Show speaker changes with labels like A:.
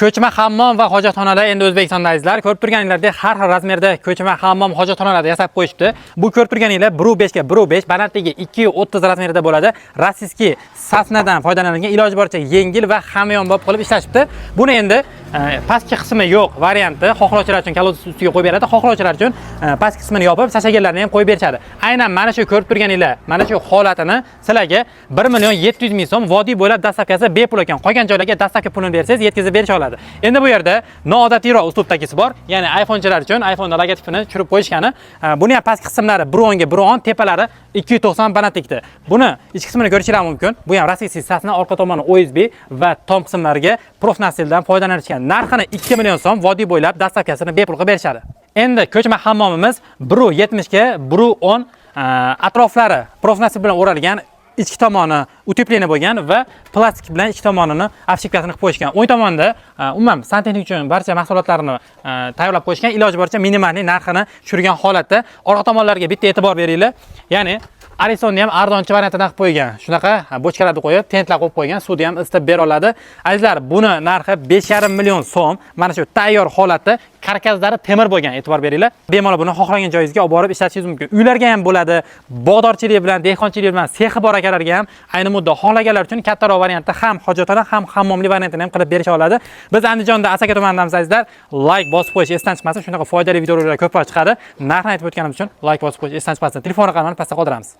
A: Ko'chma hammom va hojatxonalar endi O'zbekistonda, azizlar. Ko'rib turganinglardek, har xil razmerda ko'chma hammom, hojatxonalarda yasab qo'yishibdi. Bu ko'rib turganinglar 1.5 ga 1.5, balandligi 2.30 razmerida bo'ladi. Российский сосна dan foydalanilgan, iloji boricha yengil va hamyonbop qilib ishlashibdi. Buni endi pastki qismi yo'q varianti, xohlovchilar uchun колодец ustiga qo'yib beradi, xohlovchilar uchun pastki qismini yopib, сашоган larni ham qo'yib berishadi. Aynan mana shu ko'rib turganinglar, mana shu holatini sizlarga 1 million 700 ming so'm, vodiy bo'ylab доставка si bepul ekan. Qolgan joylarga доставка pulini bersangiz, yetkazib berisha oladi. Endi bu yerda noodatiyroq uslubdagisi bor, ya'ni iPhonechilar uchun iPhone logotipini tushirib qo'yishgani. Buni ham pastki qismlari 1.10 ga 1.10, tepalari 290 balandlikda. Buni ichki qismini ko'rishingiz mumkin. Bu ham российский сосна, orqa tomoni OSB va tom qismlariga профнастил dan foydalanishgan. Narxini 2 million so'm, vodiy bo'ylab доставка sini bepul qilib berishadi. Endi ko'chma hammomimiz 1.70 ga 1.10, atroflari профнастил bilan o'ralgan, ichki tomoni утепление bo'lgan va plastik bilan ichki tomonini обшивка sini qilib qo'yishgan. O'ng tomonda umuman santexnik uchun barcha mahsulotlarni tayyorlab qo'yishgan, iloji boricha минимальный narxini tushirgan holatda. Orqa tomonlarga bitta e'tibor beringlar. Ya'ni Aristonni ham arzonchi variantidan qilib qo'ygan. Shunaqa bochkalarni qo'yib, tentlar qo'yib qo'ygan, suvni ham isitib bera oladi. Azizlar, buni narxi 5,5 million so'm. Mana shu tayyor holatda, karkaslari temir bo'lgan, e'tibor beringlar. Bemalol buni xohlagan joyingizga olib borib ishlatishingiz mumkin. Uylarga ham bo'ladi, bog'dorchilik bilan, dehqonchilik bilan sexi bor akalarga ham ayni mudda xohlaganlar uchun kattaroq variantda ham hojatxona, ham hammomli variantini ham qilib berisha oladi. Biz Andijonda, Asaka tumanidamiz, azizlar. Layk bosib qo'yish esdan chiqmasin. Shunaqa foydali videolar ko'proq chiqadi. Narxini aytib o'tganim uchun layk bosib qo'yish esdan chiqmasin. Telefon raqamini pastda qoldiramiz.